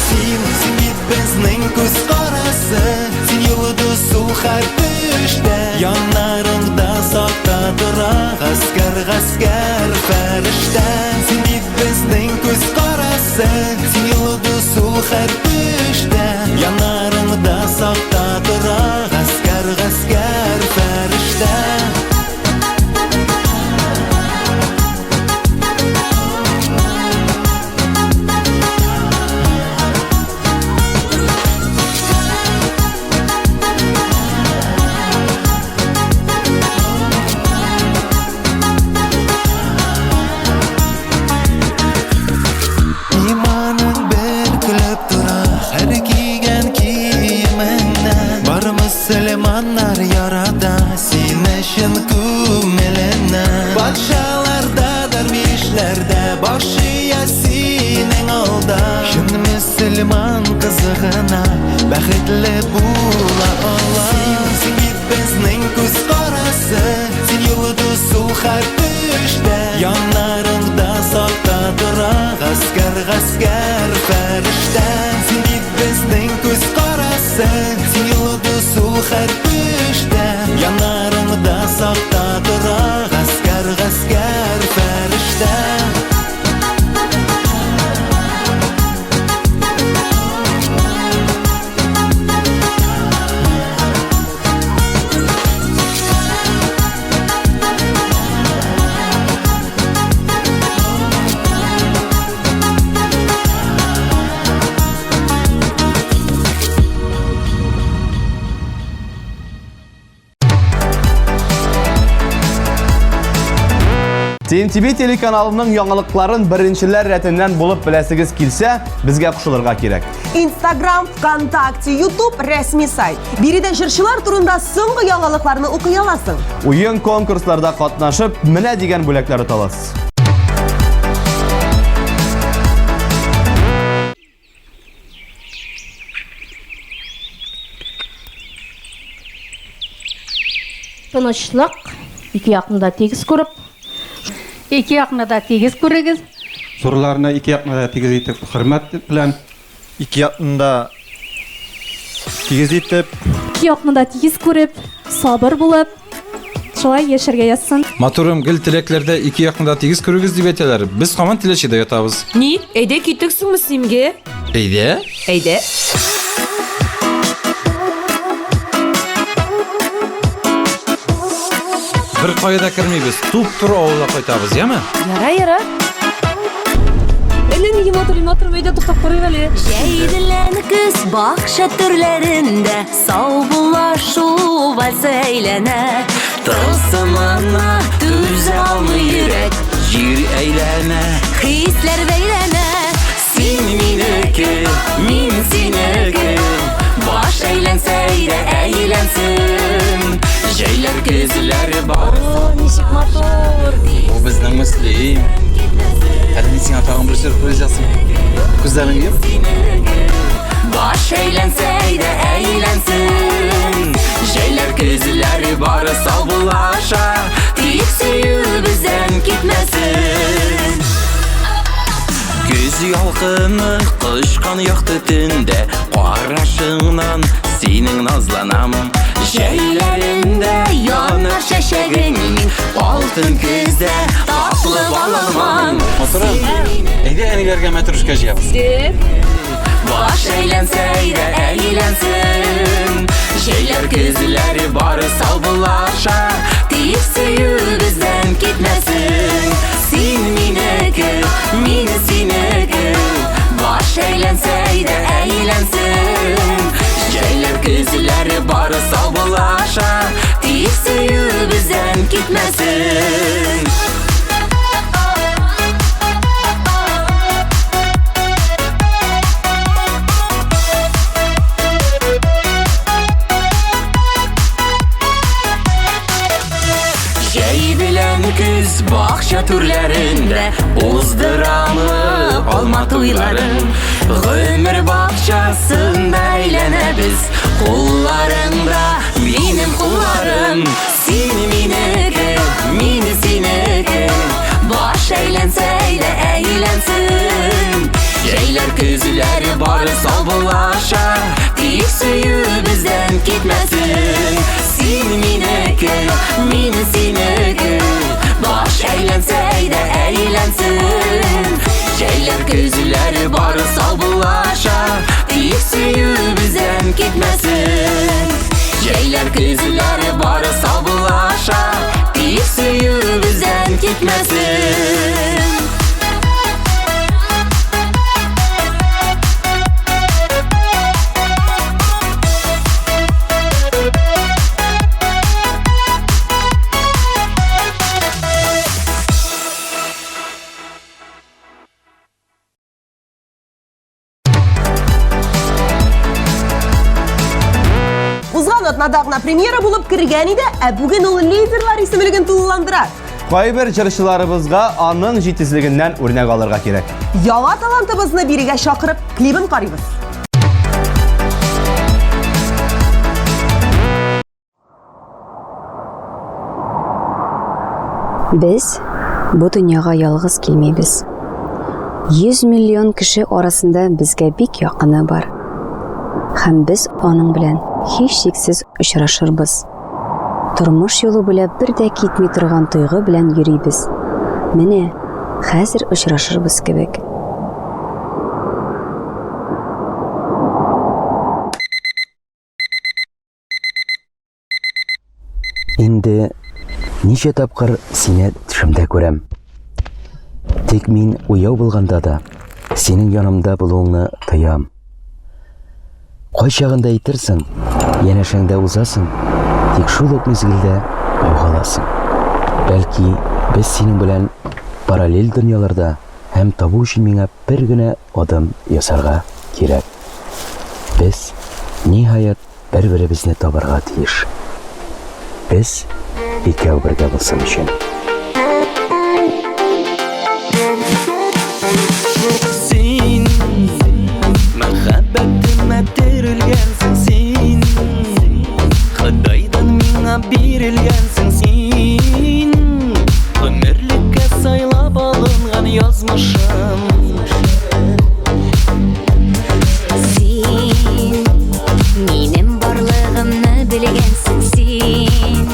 Син, син бит безнең күз карасы, син йолдыз ул һәр төштә. Яннарыңда сакта тора гаскәр, гаскәр фәрештә. Син бит безнең күз карасы, син йолдыз ул һәр төштә. Яннарыңда сакта тора гаскәр, гаскәр фәрештә. Иманың бер көлеп тора һәр кигән киемеңнән. Бар мөселманнар ярата сине чын күңеленнән. Патшалар да, дәрвишләр дә баш ия синең алда. Чын мөселман кызы гына бәхетле була ала. Син, син бит безнең күз карасы, син йолдыз ул һәр төштә. Яннарыңда сакта тора гаскәр, гаскәр фәрештә. Син бит безнең күз карасы, син йолдыз ул һәр төштә. Яннарыңда сакта тора гаскәр, гаскәр фәрештә. TMTV телеканалының яңалыкларын беренчеләр рәтеннән булып беләсегез килсә, безгә кушылырга кирәк. Инстаграм, ВКонтакте, YouTube рәсми сайт. Биредә җырчылар турында соңгы яңалыкларны укый аласың. Уен конкурсларда катнашып, менә дигән бүләкләр ота аласыз. Тынычлык, ике якны да тигез күреп. Ике якны да тигез күрегез. Зурларны ике якны да тигез итеп, хөрмәт белән. Ике якны да тигез итеп. Ике якны да тигез күреп, сабыр булып, шулай яшәргә язсын. Матурым, гел теләкләрдә ике якны да тигез күрегез дип әйтәләр. Без һаман Теләчедә ятабыз. Ни? Әйдә киттек соң Мөслимгә. Әйдә. Әйдә. Бер кая да кермибез, туп-туры авылга кайтабыз, яме? Яра, яра. Әллә нигә матур, матур, әйдә туктап карыйк әле. Җәй белән көз бакча түрләрендә Саубуллашу вальсы әйләнә. Тылсымына түзә алмый йөрәк, җир әйләнә. Хисләр бәйләнә. Син минеке, мин синеке. Баш әйләнсә әйдә әйләнсен. Җәйләр, көзләр бар. О, ничек матур. Бу безнең Мөслим. Әле мин сиңа тагын бер сюрприз ясыйм. Күзләреңне йом. Баш әйләнсә әйдә әйләнсен. Җәйләр, көзләр бары саубуллаша. Тик сөю бездән китмәсен. Көз ялкыны кочкан якты төндә Карашыңнан синең назланам. Җәйләрендә янар чәчәгең мин, Алтын көздә татлы баламан. Матурым, әйдә әниләргә мәтрүшкә җыябыз. Баш әйләнсә әйдә әйләнсен. Җәйләр, көзләр бары саубуллаша. Тик сөю бездән китмәсен. Син минеке, мин синеке. Баш әйләнсә әйдә әйләнсен. Җәйләр, көзләр бары саубуллаша. Тик сөю бездән китмәсен. Җәй белән көз бакча түрләрендә Уздырамы алма туйларын. Гомер бакчасында әйләнәбез, Кулларыңда минем кулларым. Син минеке, мин синеке. Баш әйләнсә әйдә әйләнсен. Җәйләр, көзләр бары саубуллаша. Тик сөю бездән китмәсен. Син минеке, мин синеке. Баш әйләнсә әйдә әйләнсен. Җәйләр, көзләр бары саубуллаша. Тик сөю бездән китмәсен. Җәйләр, көзләр бары саубуллаша. Тик сөю бездән китмәсен. Узган атнада гына премьера булып кергән иде, ә бүген ул лидерлар исемлеген тулыландыра. Кайбер җырчыларыбызга аның җитезлегеннән үрнәк алырга кирәк. Яңа талантыбызны бирегә чакырып, клибын карыйбыз. Без бу дөньяга ялгыз килмибез. 100 миллион кеше арасында безгә бик якыны бар. Һәм без аның белән һичшиксез очрашырбыз. Тормыш юлы буйлап бер дә китми торган тойгы белән йөрибез. Менә хәзер очрашырбыз кебек. Инде ничә тапкыр сине төшемдә күрәм. Тик мин уяу булганда да синең янымда булуыңны тоям. Кайчагында әйтерсең, янәшәңдә узасың, тик шул ук мизгелдә югаласың. Бәлки, Без синең белән параллель дөньяларда һәм табу өчен миңа бер генә адым ясарга кирәк. Без, ниһаять, бер-беребезне табарга тиеш. Без икәү бергә булсын өчен. Син мәхәббәтемә терелгәнсең син Ходайдан миңа бирелгәнсең син Гомерлеккә сайлап алынган язмышым Син минем барлыгымны белгәнсең син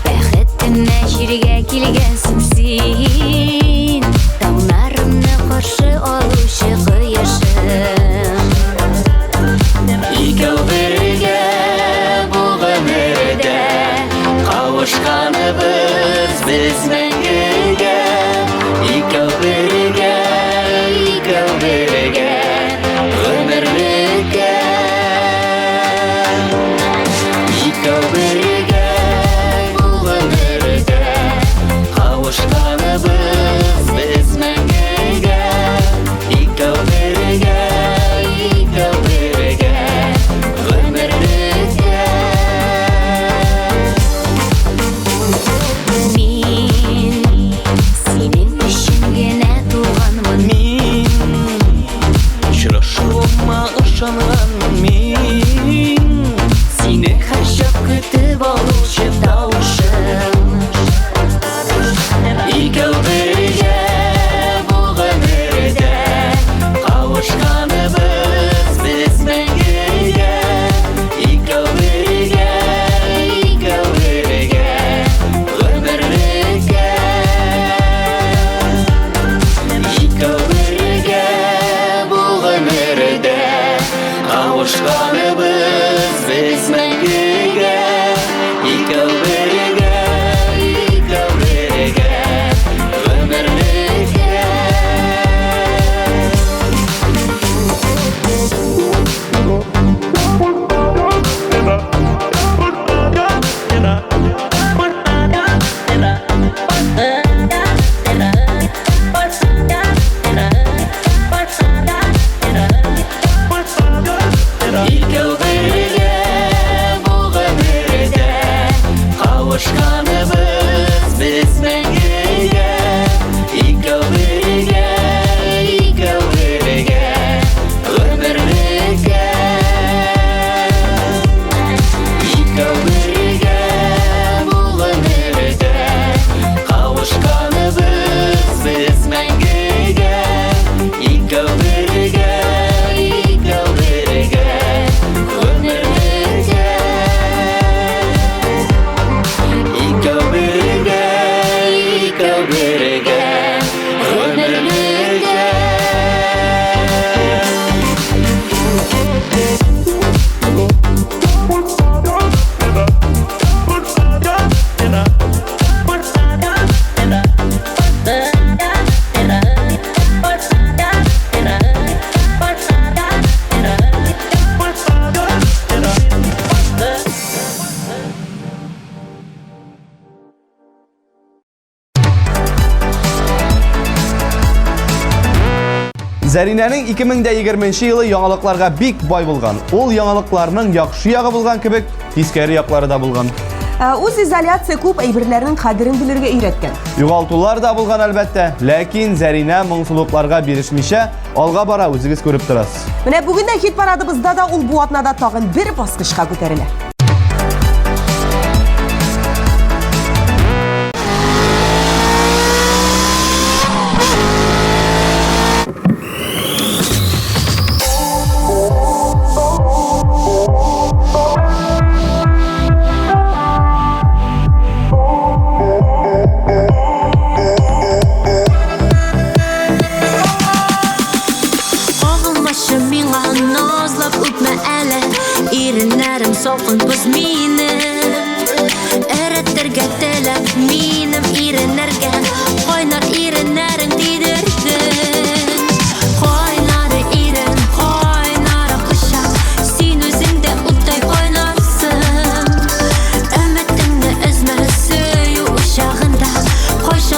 Бәхетемә җиргә килгәнсең син Таңнарымны каршы алучы кояшым Икәү бергә бу гомердә Кавышканыбыз без мәңгегә Икәү бергә, икәү бергә Гомерлеккә Икәү бергә бу гомердә Кавышканыбыз без мәңгегә Икәү бергә, икәү бергә Гомерлеккә Мин синең өчен генә туганмын Мин очрашуыма ышанганмын мин Сине һәрчак көтеп алучы тавышым Икәү бергә бу гомердә Кавышканыбыз без мәңгегә Икәү бергә, икәү бергә Гомерлеккә Икәү бергә бу гомердә Кавышканыбыз без мәңгегә Икәү бергә, икәү бергә Гомерлеккә Икәү бергә бу гомердә Кавышканыбыз без мәңгегә Икәү бергә, икәү бергә Гомерлеккә Икәү бергә бу гомердә Кавышканыбыз без мәңгегә Икәү бергә, икәү бергә Гомерлеккә Икәү бергә, икәү бергә Гомерлеккә Зәринәнең 2020 елы яңалыкларга бик бай булган. Ул яңалыкларның яхшы ягы булган кебек, тискәре яклары да булган. Ә, Үз изоляция күп әйберләрнең кадерен белергә өйрәткән. Югалтулар да булган әлбәттә, ләкин Зәринә моңсулыкларга бирешмичә алга бара, үзегез күреп торасыз. Менә бүген дә хит парадыбызда да ул бу атнада тагын бер баскычка күтәрелә. Кагылмачы миңа назлап үпмә әле Иреннәрем салкын боз минем Эретергә теләп минем иреннәргә Кайнар иреннәрең тидердең Кайнар ирен, кайнар кочак Син үзең дә уттай кайнарсың Өметеңне өзмә сөю учагында Кайчан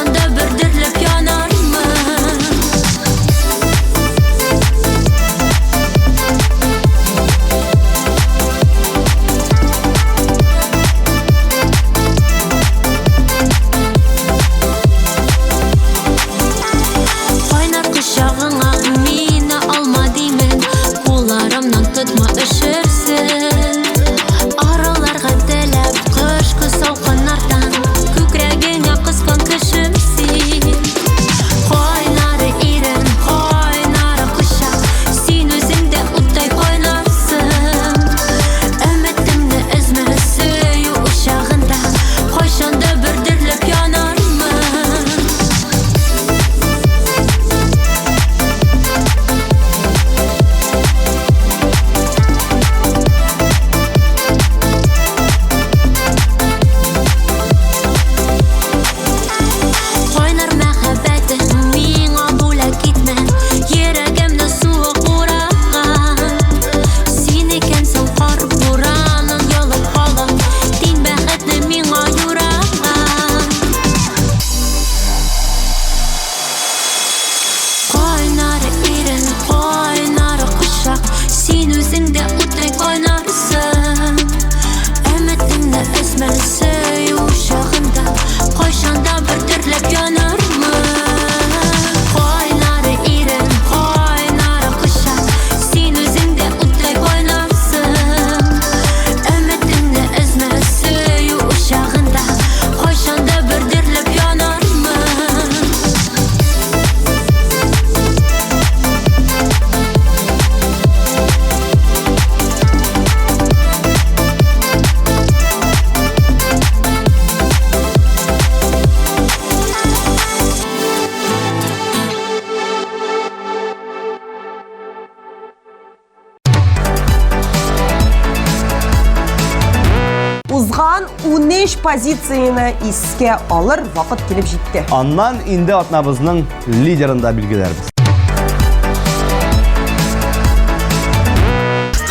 Узган 13 позицияне искә алыр вакыт килеп җитте. Аннан инде атнабызның лидерын да билгеләрбез.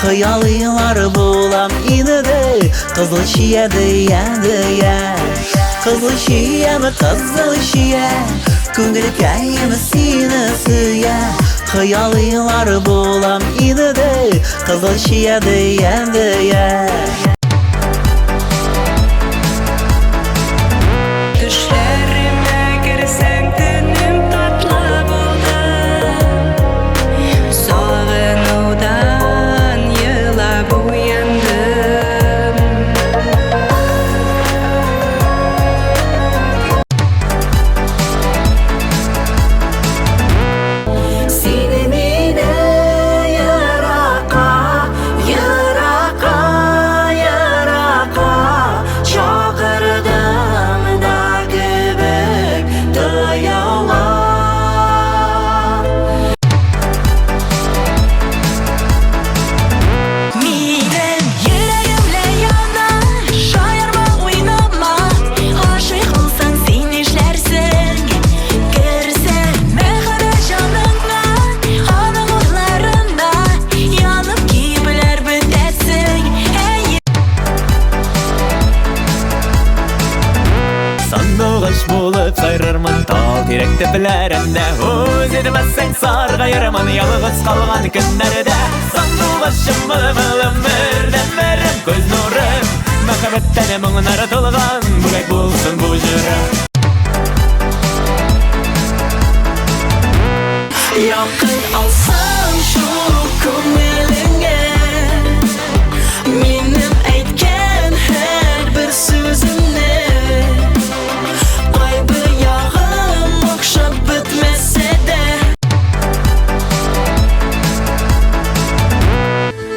Хыялыйлар булам инде, кызыл чия дия дия. Кызыл чияме, кызыл чия, күңелкәем сине сөя. Хыялыйлар булам инде, кызыл чия дия дия. Төшләремә керсәң, төнем татлы булды. Сагынудан елап уяндым. Сине мине еракка, еракка, еракка чакырдың да кебек тоела. Минем йөрәгем лә яна, шаярма, уйнама. Гашыйк булсаң, син нишләрсең? Керсә мәхәббәт җаныңа, аның утларында янып кибеләр бетәрсең. Әй, Сандугач булып сайрармын тал тирәк төпләрендә. Үз итмәсәң саргаермын ялгыз калган көннәрдә. Сандугачым булып бердәнберем, күз нурым, мәхәббәттән моңнар тулган бүләк булсын бу җырым. Якын алсаң шул күңелеңә, минем әйткән һәрбер сүземне. Кайбер ягым охшап бетмәсә дә.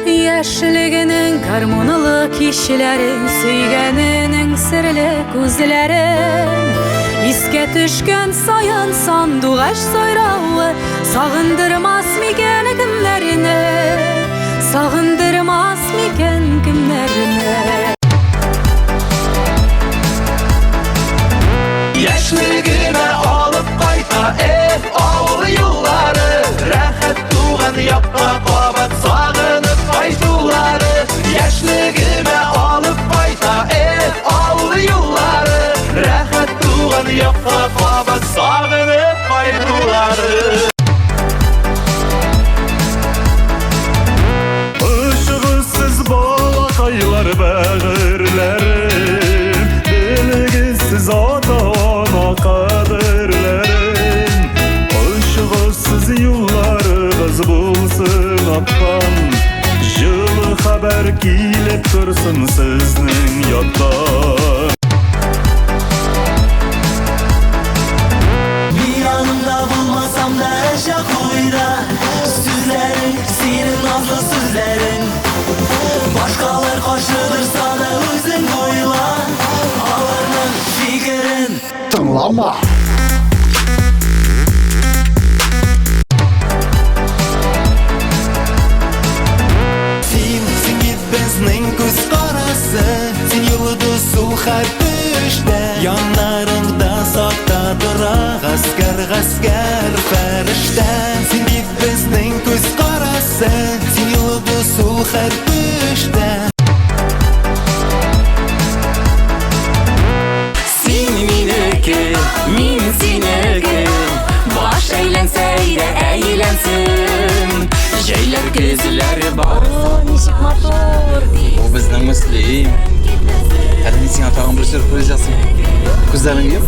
Яшьлегенең гармунлы кичләрен, сөйгәненең серле күзләрен искә төшкән саен сандугач сайравы сагындырмас микән кемнәрне, сагындырмас микән кемнәрне. Яшьлегемә алып кайта, эх, авыл юллары, рәхәт туган якка кабат сагынып кайтулары. Яшьлегемә алып кайта, эх, авыл юллары, рәхәт туган якка кабат сагынып кайтулары. Ышыгыз балакайлар бәгырьләрем, Белегез сез ата-ана кадерләрен. Ышыгыз сез юлларыгыз булсын аттан, Җылы хәбәр килеп торсын сезнең яктан. Мин яныңда булмасам да эчә куйда Сүзләрең, синең назлы сүзләрең. Башкалар каршы торса да үзең уйла, Аларның фикерен тыңлама. Син, син бит безнең күз карасы, Син йолдыз ул һәр төштә. Яннарыңда сакта тора гаскәр, гаскәр фәрештә. Син бит безнең күз карасы, Син йолдыз ул һәр төштә. Син минеке, мин синеке. Баш әйләнсә дә әйләнсен. Җәйләр, көзләр бар. О, ничек матур! Бу безнең Мөслим. Әле мин сиңа тагын бер сюрприз ясыйм. Күзләреңне йом.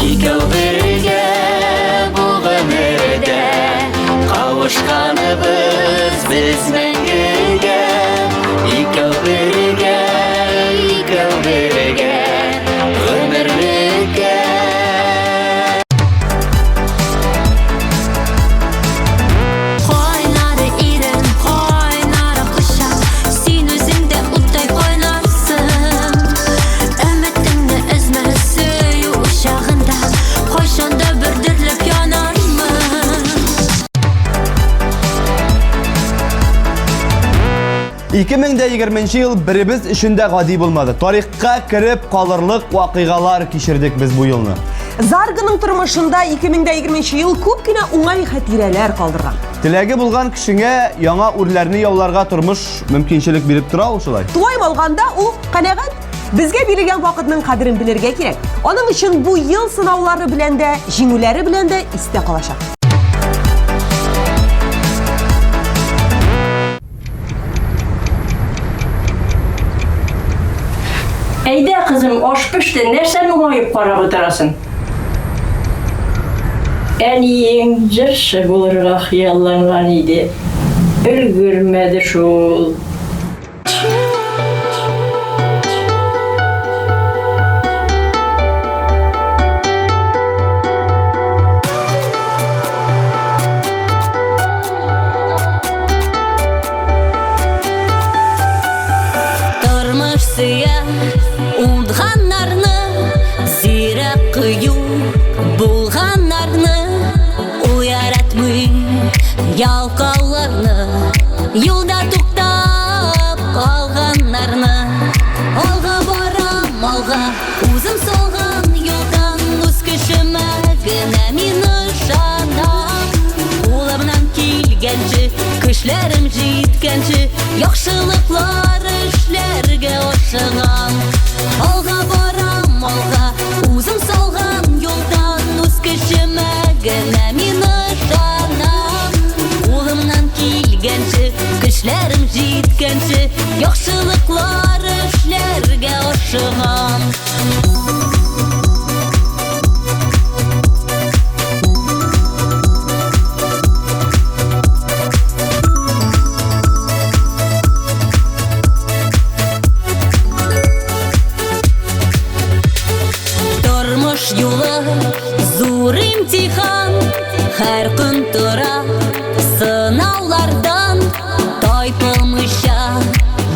Икәү бергә бу гомердә кавышканыбыз без мәңгегә. Икәү бергә, икәү бергә гомерлеккә. Кайнар ирен, кайнар кочак, син үзең дә уттай кайнарсың. Өметеңне өзмә, сөю учагында кайчан да бер дөрләп янармын. 2020 ел беребез өчен дә гади булмады. Тарихка кереп калырлык вакыйгалар кичердек без бу елны. Зарганың тормышында 2020 ел күп кенә уңай хатирәләр калдырган. Теләге булган кешеңә яңа үрләрне яуларга тормыш мөмкинчелек биреп тора ул шулай. Тулаем алганда ул канәгать. Безгә бирелгән вакытның кадерен белергә кирәк. Аның өчен бу ел сынаулары белән дә, җиңүләре белән дә истә калачак. Әйдә, кызым, аш пеште, нәрсә моңаеп карап утырасың? Әниең җырчы булырга хыялланган иде, өлгермәде шул. Тормыш сөя уңганнарны, зирәк кыю булганнарны, ул яратмый ялкауларны, юлда туктап калганнарны. Алга барам, алга, үзем салган юлдан үз көчемә генә мин ышанам. Кулымнан килгәнче, көчләрем җиткәнче, яхшылыклар эшләргә ашыгам. Алга барам, алга, үзем салган юлдан үз көчемә генә мин ышанам. Кулымнан килгәнче, көчләрем җиткәнче, яхшылыклар эшләргә ашыгам. Тормыш юлы зур имтихан, һәр көн тора сынаулардан, тайпылмыйча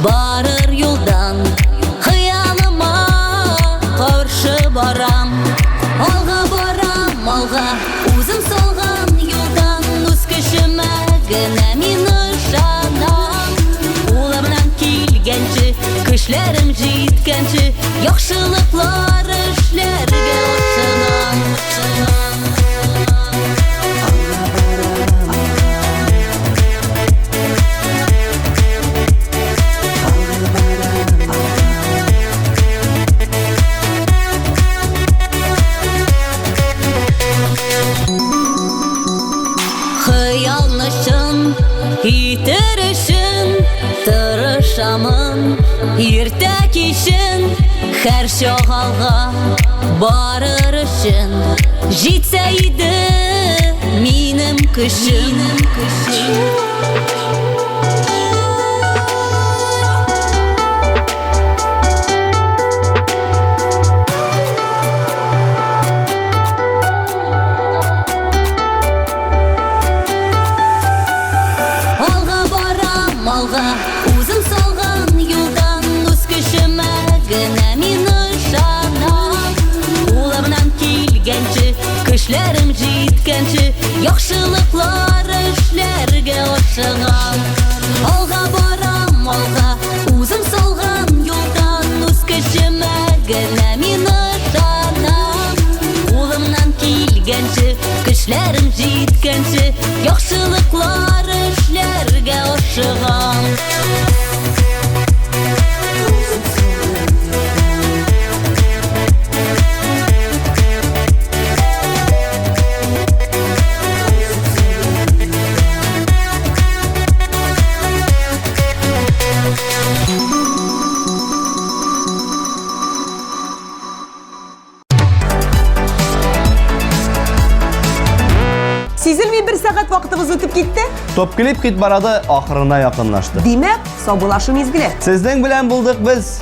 барыр юлдан, хыялыма каршы барам. Алга барам, алга, үзем салган юлдан, үз көчемә генә мин ышанам. Кулымнан килгәнче, көчләрем җиткәнче, яхшылыклар эшләргә ашыгам. Хыялны чын итер өчен тырышамын иртә кичен һәр чагалга барыр өчен җитсә иде минем көчем. Алга барам, алга, үзем салган юлдан, үз көчемә генә мин ышанам. Кулымнан килгәнче, көчләрем җиткәнче, яхшылыклар эшләргә ашыгам. Алга барам, алга, үзем салган юлдан, үз көчемә генә мин ышанам. Кулымнан килгәнче, көчләрем җиткәнче, яхшылыклар эшләргә ашыгам. Сизелми бер сәгать вакытыбыз үтеп китте. Топ клип хит парады ахырына якынлашты. Димәк, саубуллашу мизгеле. Сезнең белән булдык без.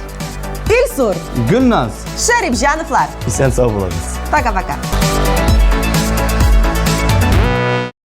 Илсур, Гөлназ. Шәрипҗановлар. Исән сау булыгыз. Пока-пока.